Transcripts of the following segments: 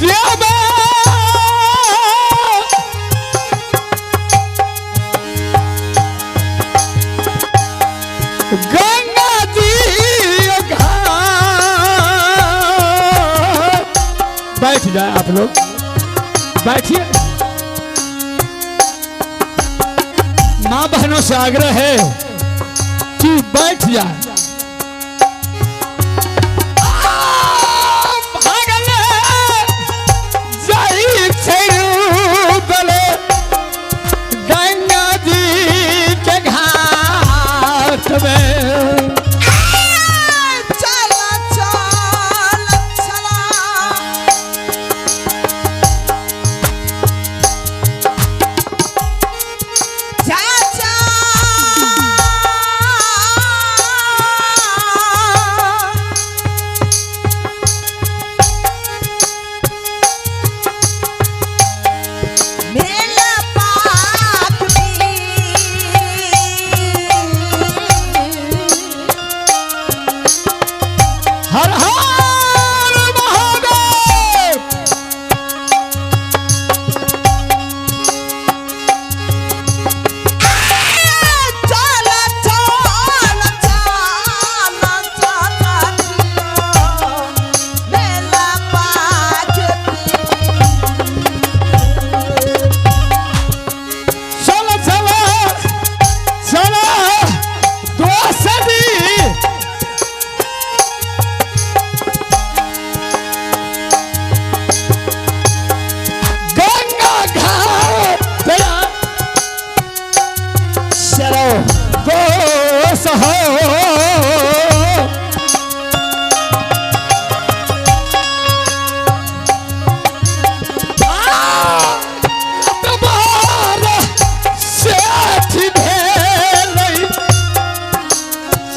देवा गंगा जी घाट। बैठ जाए आप लोग, बैठिए। माँ बहनों से आग्रह है कि बैठ जाए। भागल जाई छै डूबल गंगा जी के घाट में। चला चल चला चाचा मेला पाक में हर हर महादेव। चल चल चल चाचा मेला पाक चल चल चल दोसरी गंगा घाट चलो दोस हो। सेठ भेलै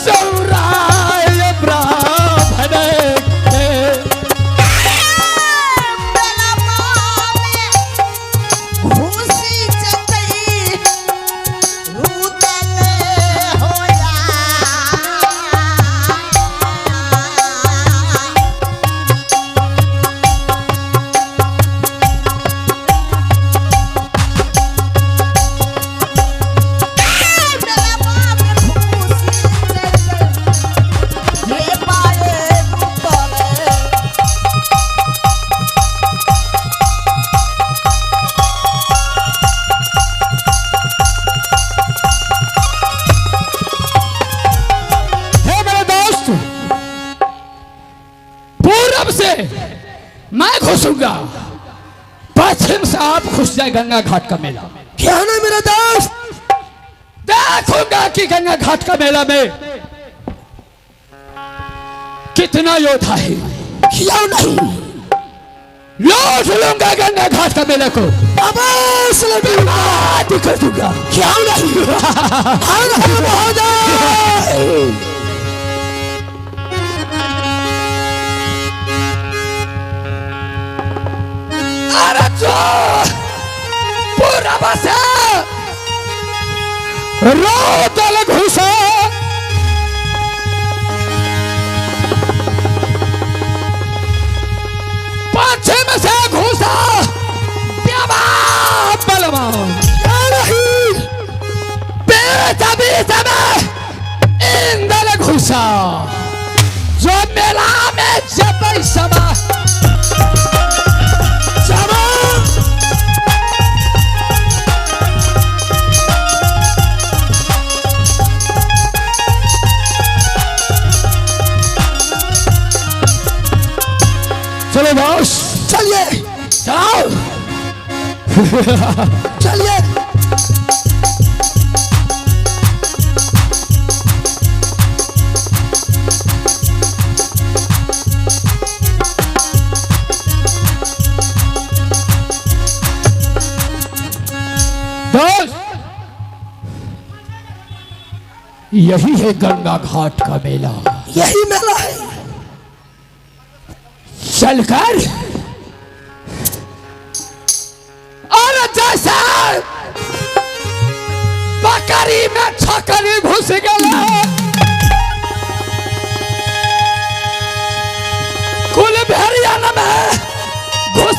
चौराय ब्राह्मण के। मेला पावे घुसी चतई रूदल होया मेला पावे घुसी चतई ये पाए रूदल। हे मेरे दोस्त, पूरब से मैं घुसूंगा, पश्चिम से आप घुस जाए गंगा घाट का मेला। क्या ना मेरा दोस्त, देखूंगा कि गंगा घाट का मेला में कितना योद्धा है। क्यों नहीं लूट लूंगा गंगा घाट का मेले को, अबस बर्बाद कर दूंगा। क्यों नहीं हर हर महादेव। अरे जो पूरब से रोदल घुसा, पश्चिम से घुसा देवा बलवान। क्यों नहीं बीच बीच में इंदल घुसा, जो मेला में जब समा जमा। चलो बॉस, चलिए चलाओ। चलिए। दोस्त, यही है गंगा घाट का मेला। यही मेला है। चलकर और जैसे बकरी में छकरी घुस गया, कुल भेड़िया में घुस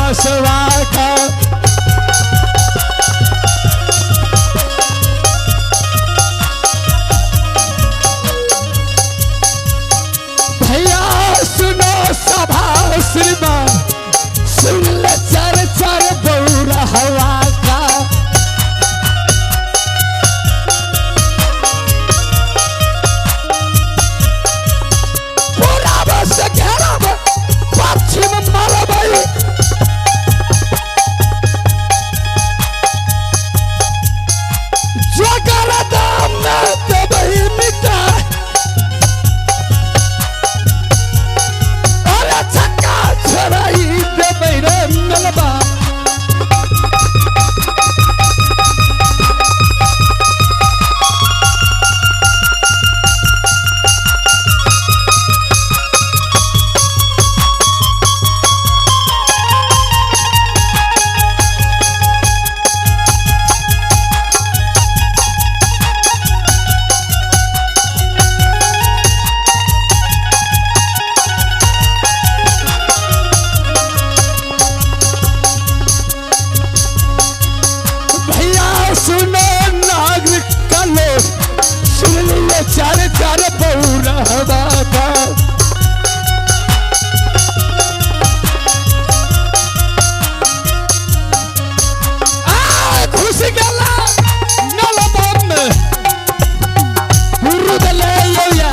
बसवा का। भैया सुनो सभा श्रीमान, सुन ले चर चर बौरा हवा का। पूरा बस घेरब पश्चिम मरबै, जोकर दाम में देबै मिटा। अरे छक्का छोड़ाई देबै रे मेलबा। भैया सुनो नागरिक का लोग, सुन लिए चार चार बौरा का। आ घुस गेला नलबा में रुदले यौया।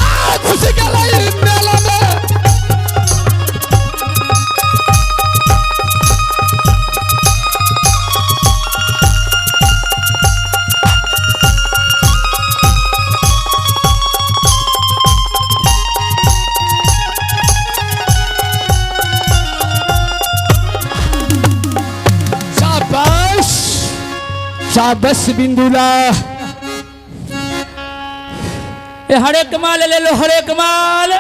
आ घुस गेला ई मेला में। शाबाश शाबाश बिंदुला। ए हरेक माल ले लो, हरेक माल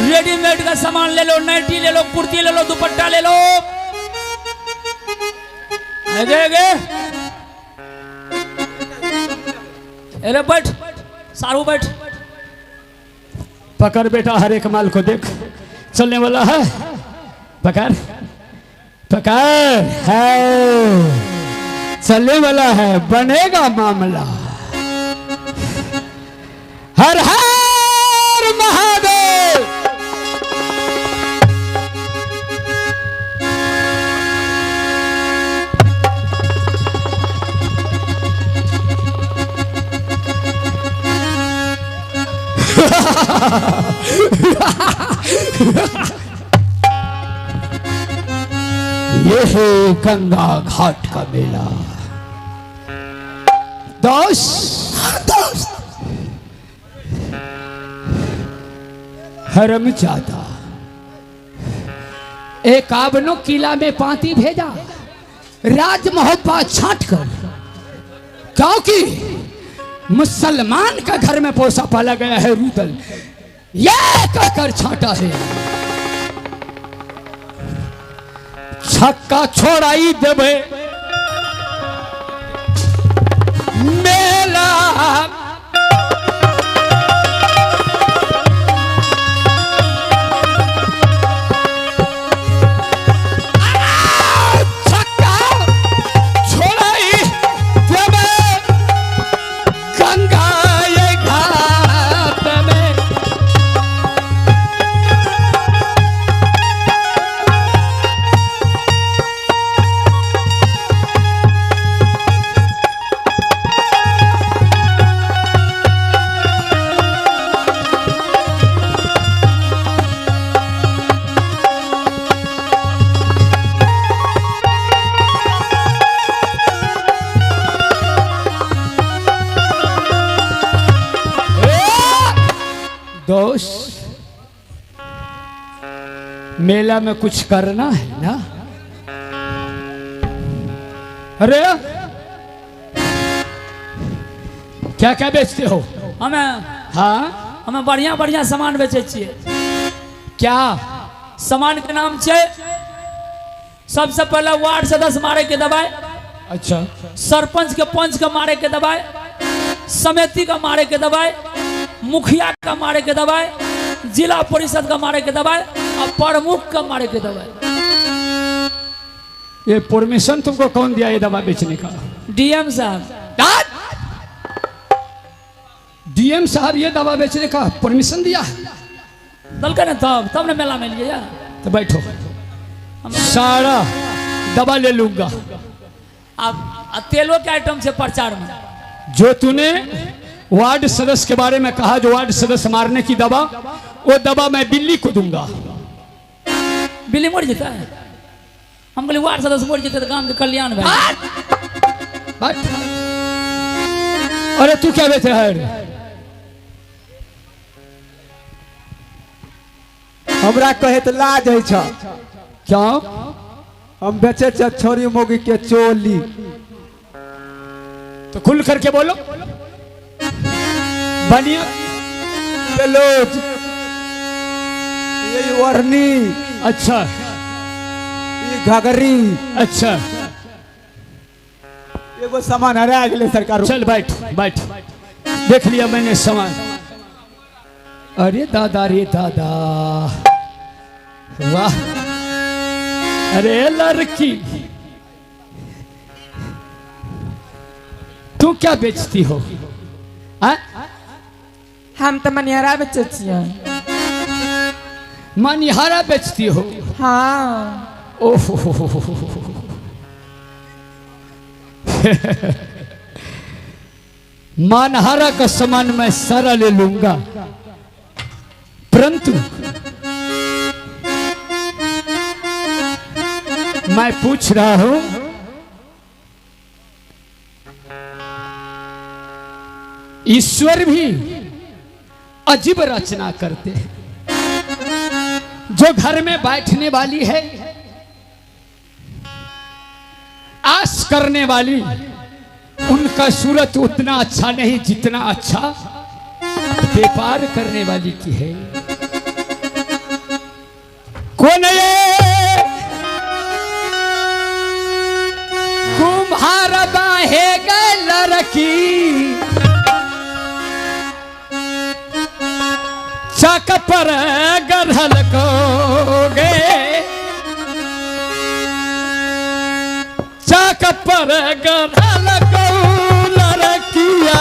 रेडीमेड का सामान ले लो, नाइटी ले लो, कुर्ती ले लो, दुपट्टा ले लो। अगे अगे अरे बैठ सारू बैठ। पकड़ बेटा हर एक माल को, देख चलने वाला है। पकड़ पकड़ है, चलने वाला है, बनेगा मामला। हर हर महादेव। ये है गंगा घाट का मेला। दोस्त दोस्त हरम जाता एक आबनो किला में पाती भेजा, राज मोहब्बा छांट कर, क्योंकि मुसलमान का घर में पोसा पाला गया है रूदल, ये कहकर छांटा है। छक्का छोड़ाई देवे मेला। छक्का छोड़ाई देवे गंगा ये घाट में। दोस्त मेला में कुछ करना है ना? अरे क्या क्या बेचते हो? हमें हाँ हमें बढ़िया बढ़िया सामान बेचै छियै। क्या सामान के नाम छै, सबसे पहले वार्ड सदस्य मारे के दवाई, अच्छा सरपंच के पंच के मारे के दवाई, समिति के मारे के दवाई, मुखिया का मारे के दवाई, जिला परिषद का मारे के दवाई और प्रमुख का मारे के दवाई। ये परमिशन तुमको कौन दिया ये दवा बेचने का? डीएम साहब। डीएम साहब ये दवा बेचने का परमिशन दिया है? दलका ने तब तब ने मेला में लिया। तो बैठो, सारा दवा ले लूंगा। अब तेलों के आइटम से प्रचार में जो तूने वार्ड सदस्य के बारे में कहा, जो वार्ड सदस्य मारने की दवा, वो दवा मैं बिल्ली को दूंगा। बिल्ली मर जाता है। हम बोले वार्ड सदस्य मर जाते तो गांव के कल्याण भाई। बैठ। अरे तू क्या बेच रहा है? हमरा कहे तो लाज है छ। क्यों? हम बेचे छ छोरी मोगी के चोली। तो खुल करके बोलो। बनिया ब्लाउज, ये ओढ़नी। अच्छा। ये घाघरी। अच्छा। एगो सामान हरा गेलै सरकार। चल बैठ बैठ, देख लिया मैंने सामान। अरे दादा रे दादा, वाह। अरे लड़की, तू क्या बेचती हो? आ? हम तो मनिहारा बेचै छियै। मनिहारा बेचती हो? हाँ। ओहो, मानहारा का सामान मैं सारा ले लूंगा, परंतु मैं पूछ रहा हूं, ईश्वर भी अजीब रचना करते हैं। जो घर में बैठने वाली है, आस करने वाली, उनका सूरत उतना अच्छा नहीं जितना अच्छा व्यापार करने वाली की है। कौन ये कुम्हार बाहे गए लड़की, चक पर गढ़ल को गे, चक पर गढ़ल को लड़किया।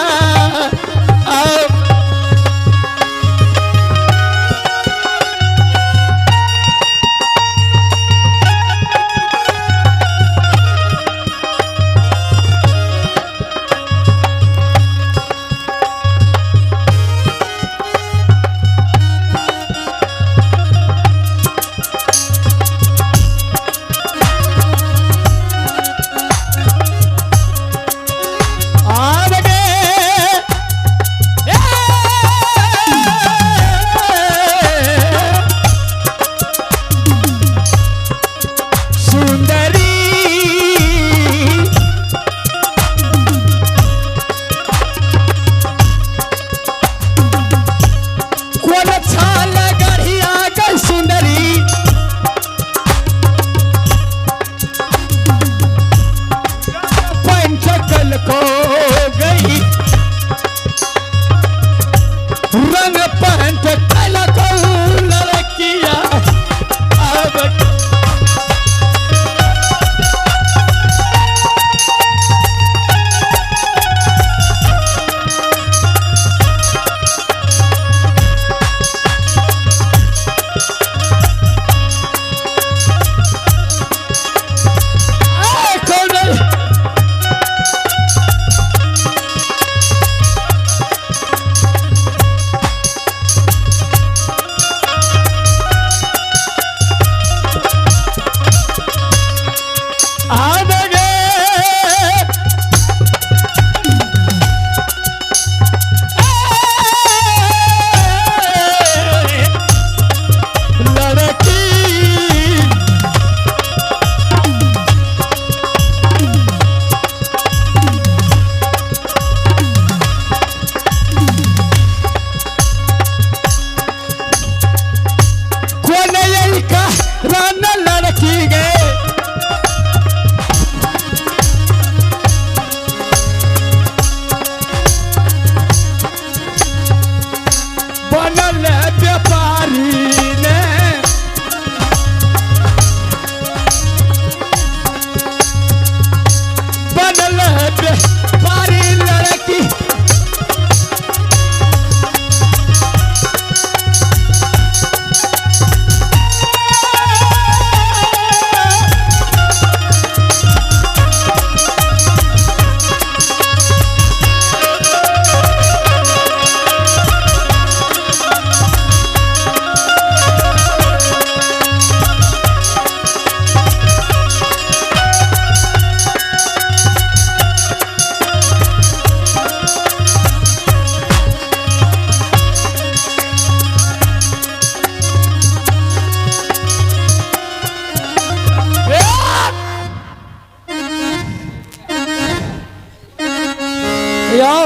यौ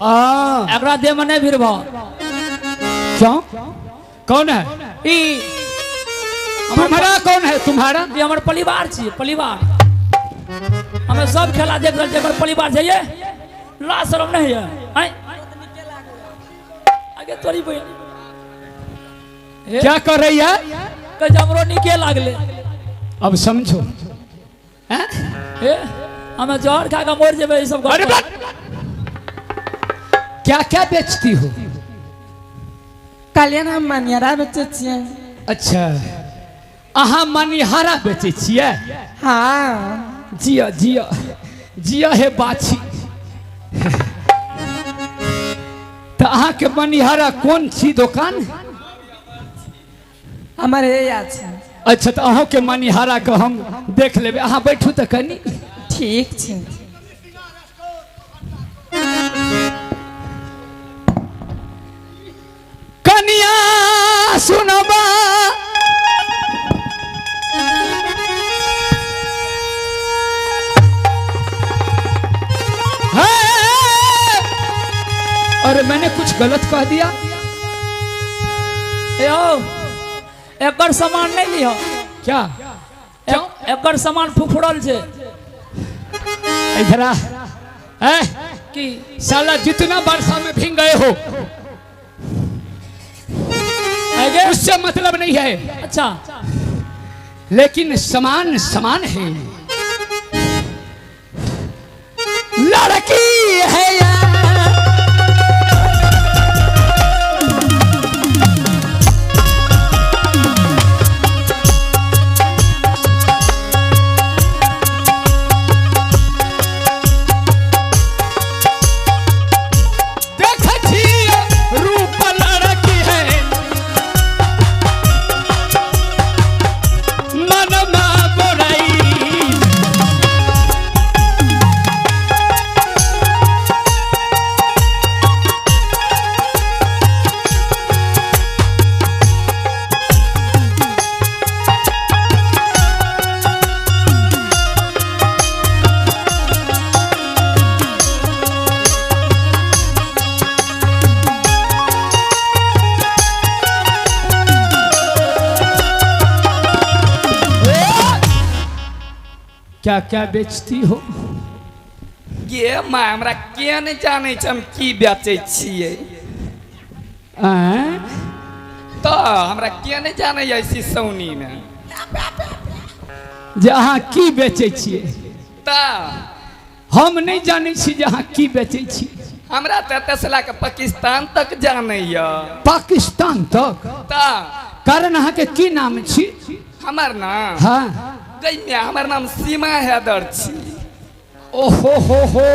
हाँ एकरा देह में नहीं भिड़बह। क्यों, कौन है ई तुम्हारा? कौन है तुम्हारा? ई हमर परिवार छियै, परिवार। हमे सब खेला देख रहल छियै, एकर परिवार छै। ये लाज शरम नहीं है? आँय आगे तोरी बहिन क्या कर रही है? कहै छै हमरो नीके लागलै। अब समझो हैं? हे हमे जहर खा कऽ मरि जेबै ई सब। अरे बात, क्या क्या बेचती हो? कहलियै ने हम मनिहारा बेचै छियै। अच्छा, अहाँ मनिहारा बेचै छियै? हाँ। जिया जिया जिया हे बाछी। तऽ अहाँके मनिहारा कोन छी दोकान? हमर हे या छै। अच्छा, तऽ अहूँके मनिहारा के हम देख लेबै। अहाँ बैठू तऽ कनि। ठीक छै। कनिया सुनबा, हे! अरे मैंने कुछ गलत कह दिया? यौ एकर सामान नहीं लिहो। क्या? क्यों? एकर सामान फुफुड़ल छै। इधर आ। ए, की? साला जितना वर्षा में भींग गए हो आगे? उससे मतलब नहीं है। अच्छा। लेकिन समान समान है। लड़की है यार। देख छी रूप लड़की है, मनमा बोराई। क्या क्या बेचती हो? गे माय, हमरा के नहि जानै छै हम की बेचै छियै। आँय? तऽ हमरा के नहि जानै य सिसौनीमे जे अहाँ की बेचै छियै? तऽ हम नहि जानै छी जे अहाँ की बेचै छी। हमरा तऽ एतऽ लए कऽ पाकिस्तान तक जानै य। पाकिस्तान तक? तऽ कारण अहाँके की नाम छी? हमर नाम? हाँ। गै माय, हमर नाम सीमा हैदर छी। ओहो हो हो,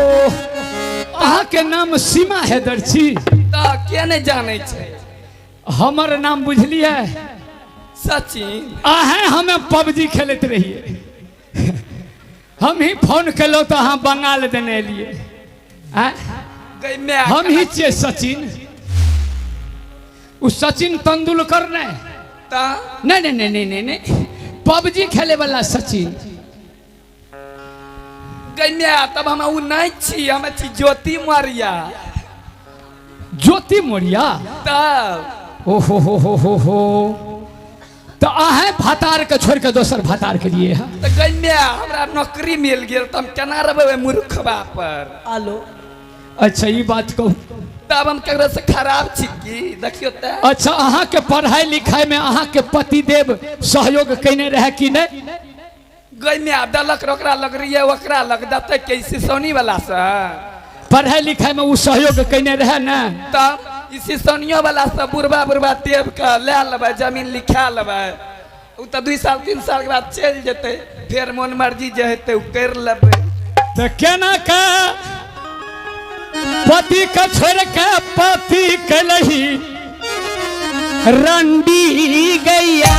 अहाँके नाम सीमा हैदर छी? तऽ के नहि जानै छै? हमर नाम बुझलियै? सचिन। अहें हमे पबजी खेलैत रहियै, हम ही फोन केलहुँ तऽ अहाँ बंगाल देने एलियै। आँय? गै माय, हम ही छियै सचिन। ओ सचिन तेंदुलकर नहि। तऽ नहीं नहीं नहीं नहीं नहीं नहीं, पबजी खेले वाला सचिन। गै माय, तब हम उ नहि छी, हम छी ज्योति मौर्या। ज्योति मौर्या? तब ओ हो हो हो हो हो, तऽ अहें भतार के छोड़ के दोसर भतार के लिए है? तऽ गै माय, हमरा नौकरी मिल गेल तऽ हम केना रहबै ओहि मूर्खबा पर? आलो। अच्छा, ई बात कहू। तब हम केकरो से खराब छी की? देखियौ तऽ। अच्छा, अहाँके पढ़ाई लिखाई में अहाँके पतिदेव सहयोग केने रहे कि नहि? गै माय, देलक ओकरा लग रहियै, ओकरा लग देतै के सिसौनी वाला से? पढ़ाई लिखाई में ओ सहयोग केने रहे ने? तब ई सिसौनियो वाला से बुढ़बा बुढ़बा टेप के लए लेबै, जमीन लिखा लेबै। ओ तऽ 2 साल 3 साल के बाद चलि जेतै, फेर मोन मर्जी जे हेतै ओ करि लेबै। तऽ केना के पति के छोड़ के पति कलही रंडी गैया?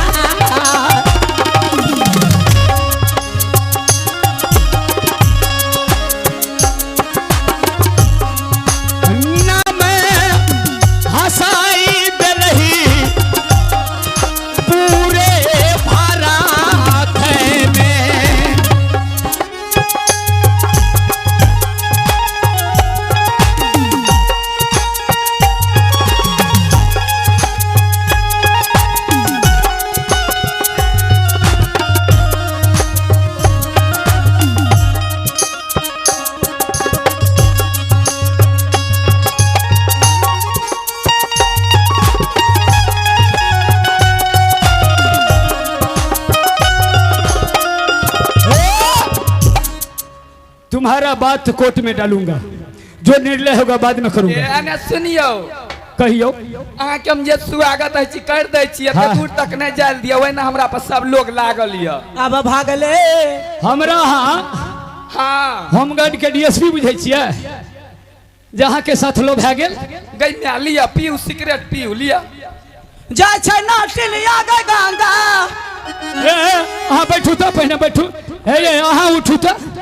नाम हसाई देलही पूरे भारत में। तुम्हारा बात कोर्ट में डालूंगा, जो निर्णय होगा बाद में ए, करूंगा। एने सुनियौ। कहियो। अहाँके हम जे स्वागत होइ छी कर दै छी, एते दूर तक नहि जाय दियौ, ओहिना हमरा पर सब लोग लागल यऽ। आब भागले। हमरा अहाँ हाँ। होमगार्ड के डीएसपी बुझै छियै, जहाँ के साथ लो भए गेल। गई माय, लिअ पीउ, सिगरेट पीउ, लिअ। जाइ छै नाटिलिया गै गंगा। ए, ए, अहाँ बैठू तऽ, पहिने बैठू। हे ये, अहाँ उठू तऽ।